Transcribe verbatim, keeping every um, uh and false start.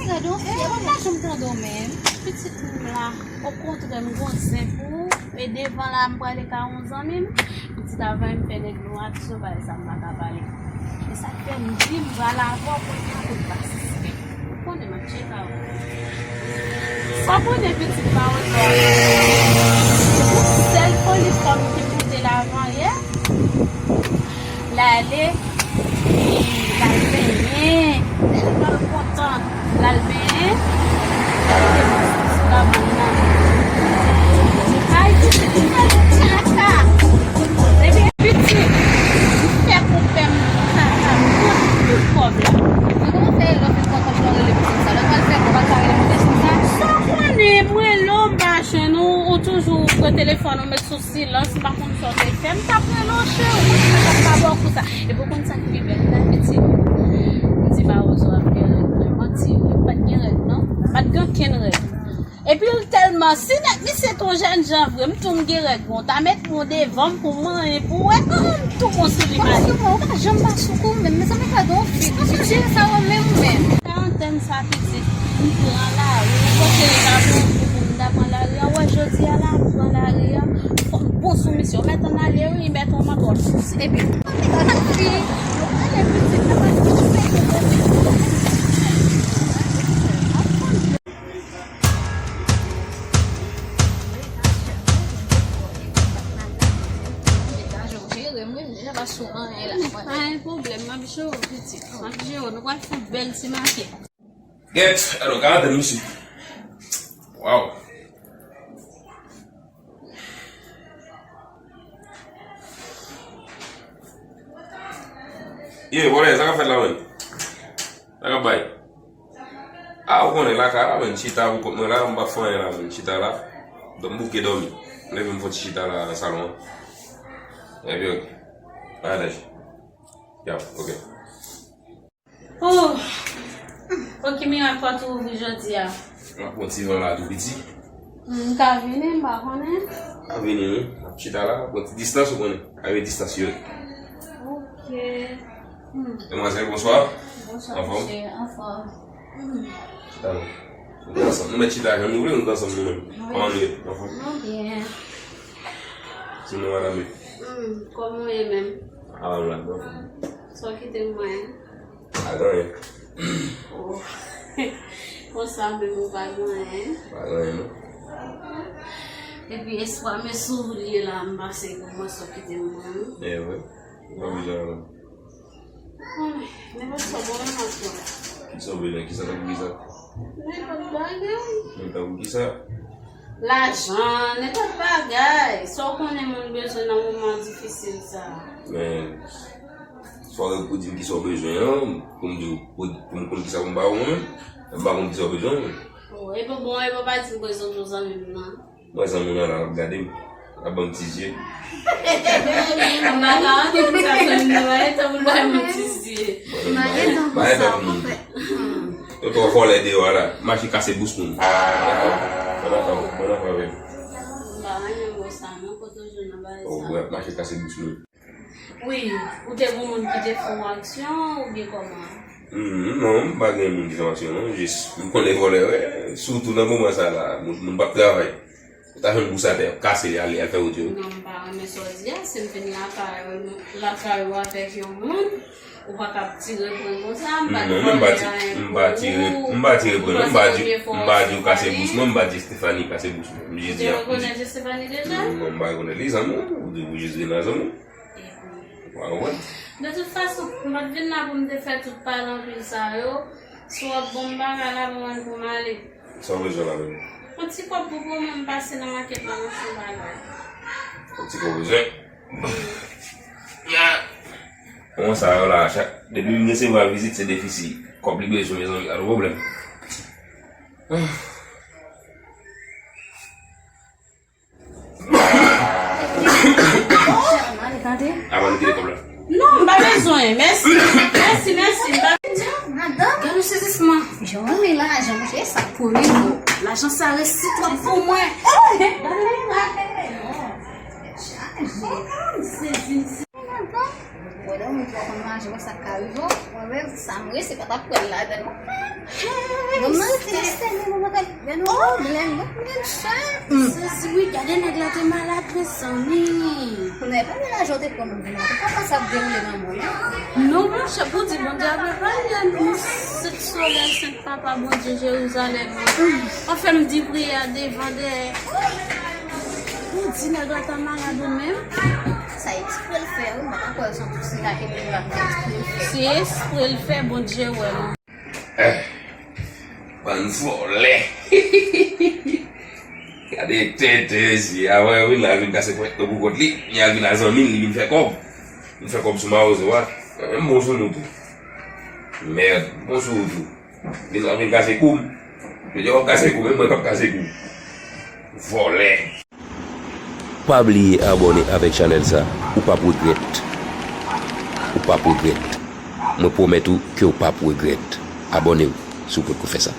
Gade yon fi, mwen pa janm tande w menm. Pitit m la, okontrè, m gon zen pou ou. E devan la, m prale ka yon zanmi m. Pitit, avan m fè nèg nou ap sovay sa, m pa ka pale. E sa k fè m di m pral avè w pou n gen kout pa sispèk. Ou konnen m ap tcheke avè w. Sa konnen pitit pa wè sa. Sèl polis pa m ki moute l avan yè. L ale, l al benyen. Tèlman l kontan, l al benyen. Li te pase sou labann nan. Ay, pitit, li fè l kaka. Epi, pitit, li fè pou fè m kaka. Tout, tout kòb la. Men kòman fè lè w fin pran kòb la, w rele pitit sa? Lè w pral fè kòb, w pa ka rele pitit sa? Sa w konnen, m rele w, m pa jwenn ou, ou toujou pran telefòn ou met sou silans, m pa konn sa w te fè. M t ap rele w, cheri, mwen menm m t ap ba w kou sa. Epi w konn sa k pi bèl la, pitit? M di Mawozo ap gen règ mwen. Manti, wi, m pa t gen règ, non. M pa t gen okenn règ. Epi l tèlman, si nèg misye t on jèn jan vre, m tou m gen règ mwen. W ta met mwen devan m pou m manyen, pou w wè, m tou bon sou li mayi. Ou pa janm pa sou kou menm, mezanmi, gade yon fi, pitit sa w menm ou menm. Karantèn sa, pitit, m pran lari, m panse li ta bon pou m ta pran lari a, w wè jodi a la, m pran lari a, fò m bon sou misye, w mèt ann ale wi, mèt yon mantò sou misye, epi. Pa gen pwoblèm, m ap jere w, pitit. M ap jere w. Nou pral fè yon bèl ti makèt. Gèt, alò, gade misye. Waw. Ye, vòlè, sa k ap fèt la menm? Sa k ap bay? A, ou konnen lakay la, menm, chita pou kont mwen la, m pa fè anyen la, menm, chita la. Donk, m bouke dòmi. M leve, m fon ti chita la nan salon an. Epi, ok. Pa gen danje. Yap, ok. Oh! Bon, ki mirak pòt ou ouvri jodi a? M ap pran ti van la tou piti. M ka vini, m pa konnen. M ka vini, wi. M ap chita la, pran ti distans, ou konnen. Avèk distans yo. Ok. Hmm. Demwazèl, bonswa. Bonswa, anfòm? Mesye, anfòm. Hmm. Chita non. Nou ansanm. Nou mèt chita jan nou vle, nou ansanm nou menm. Wi. Kòman nou ye? Anfòm? Nou byen. Sinon, madanm yo? Hmm, kòman w ye menm? A, m la, anfòm. Sa w kite m mwen? Pa gen anyen. Oh. Konsa menm ou pa gen anyen? Pa gen anyen, non. Epi espwa, men sou ou l ye la, m panse kòmanse w kite m mwen. E vre. Ou pa bezwen anyen. Ay, nenpòt sa w bezwen m ap fè. Kisa w bezwen? Kisa tankou kisa? Nenpòt bagay. Men tankou kisa? Lajan, nenpòt bagay. Sa w konnen moun bezwen nan moman difisil sa a. Men, fò w pou di m kisa w bezwen an, pou m di w, pou, pou m konn kisa pou m ba ou mwen menm. M pa konn kisa w bezwen mwen. Oh, epi bon, epi w pa di m prezante w zanmi m nan. Mwen zanmi w nan la, l ap gade m. L ap ban m ti zye. M pa ka antann sa, zanmi m nan, pa gen tan pou l bay mwen ti zye. Mwen menm, pa gen tan pou sa, okontrè. Yo twò vòlè deyò a la. Mache kase bous moun. Mwen nan fè w, mwen nan fè w, mwen nan fè w. M pa renmen mo sa non, kote w jwenn nan bagay sa? Oh, w ap mache kase bous moun. Wi, ou te gon moun ki te fè w aksyon oubyen kòman? Hmm, non, m pa gen moun ki fè m aksyon non, jis m konnen vòlè, wè, sitou nan moman sa la, moun, moun p ap travay. Ou ta jwenn bous atè, kase li ale, al fè wout yo. Non, m pa renmen sa w di a, si m vin lakay, lakay ou avèk yon moun, ou pa ka ap tire pran konsa, m pa t vòlè anyen pou ou. M pa tire pran non, m pa di, m pa di w kase bous mwen, m pa di Stephanie kase bous mwen. M jis di a. Ou te rekonèt Stephanie deja? Non, m pa rekonèt li, zanmi w, ou di ou jis vin la, zanmi w. Epi, w a konprann? De tout fason, m pa t vin la pou m te fè tout pale anpil sa yo. Si w ap ban m bagay la, ban mwen pou m ale. Sa w bezwen la menm? Yon ti kòb pou pou mwen, m pase nan makèt la, m achte yon bagay. Yon ti kòb bezwen? Ya. Bon, sa yo la, chak, depi m resevwa vizit, se defisi. Kòb li bezwen, mezanmi, gade pwoblèm. Ah. Avan nou kite kòb la. Non, m pa bezwen. Mèsi. Mèsi, mèsi. M pa bezwen. Madanm. Gade yon sezisman. Jan w renmen lajan, monchè, e sa k pou li, non. Lajan sa resi twòp pou mwen. Chaje. Madanm. Wè lè yon moun twò konn manje, wè sa k ka rive w. Mwen menm, sa m resi pa t ap pran ladan non. Mwen te sène mwen pa gade nou pwoblèm, mwen pwoblèm sa. Sezi wi, gade nèg la te malad, mezanmi. Mwen pa melaje w te pran mwen vin la. Papa sa ap dewoule nan mwen. Non, monchè, pou di Bondye ap epaye nou. Sent Solèy, Sent Papa, Bondye Jerizalèm. Anfen, m di priyè devan dèyè. Pou di nèg la ta malad ou menm. Sa eksprè l fè, wi, m pa ka kwè se yon ti nèg ki vin la, sa eksprè l fè. Se eksprè l fè, Bondye wè l. Eh, bann vòlè. Gade tenten mesye, avan yo vin la, yo vin kase fwèt nan pou kont li. Li al vin a zanmi l, li vin fè kòb. Vin fè kòb sou mawozo a. Mwen menm bon sou nou tou. Mèd, bon sou ou tou. Vin la vin kase kou m. Yo di w ap kase kou, menm mwen p ap kase kou. Vòlè. Pa bliye abòne avèk chanèl sa, ou p ap regrèt. Ou p ap regrèt. Mwen pwomèt ou ke w p ap regrèt. Abòne w si w potko fè sa.